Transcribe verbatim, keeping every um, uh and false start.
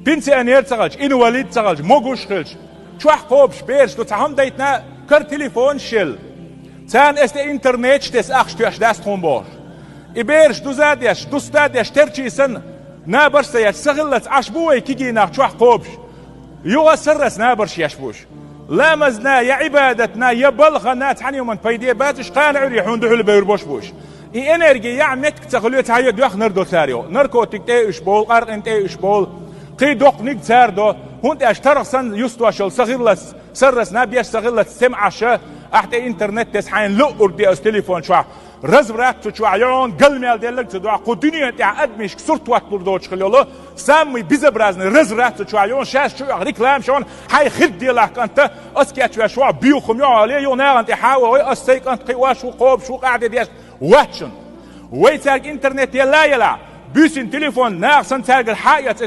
Пенсионер ца хилча, инвалид ца хилча, могуш хилча, чохь кхобуш бераш ду, цхьа хӀума дайтина, кара телефонаш елла. Царна эс тӀе интернеташ тесна ахча тоьшна дац тхуна бохуш. И бераш дуза а деш, дуста а деш, терчий санна, набарш а ца еш, сахиллалц Ӏаш бу вай кегий нах чохь кхобуш. Юха а сарралц набарш еш бу уьш. Ламазна я Ӏибадатна, я балхана цхьана юман пайде бац уьш, кхана Ӏуьйре хьуна дуьхьал бевр бош бу уьш. И энерги яа меттиг ца хуьлу, цхьа я доьхнар до цара йо. Наркотик тӀе а уьш болу, къаркъин тӀе а уьш болу, кхин доккханиг цара до, хӀунда аьлча тарх санна юстош йолу сахиллалц, сарралц наб еш сахиллалц сема Ӏаш, ахь тӀе интернет тесна хьайна луъург де аса телефон чохь. Разврат цу чохь йогӀун, гал мел делларг ца дохьу, кху дуьнен тӀехь адамашка сурт хӀотталур доцуш хила йолу, самый безобразный разврат цу чохь йогӀун, шаьш чу оьху реклама шуна, хьайн хирг делахь кӀанта, аса кечвеш вогӀу буьйху хӀума йогӀу, юха нахана тӀе хьан вогӀу, аса сайн кӀант кхиош ву, кхобуш ву, къахьде деш вац шуна. Вай цаьрга интернет елла а елахь, буьйсанна телефон наха санна цаьргара хьан а эца,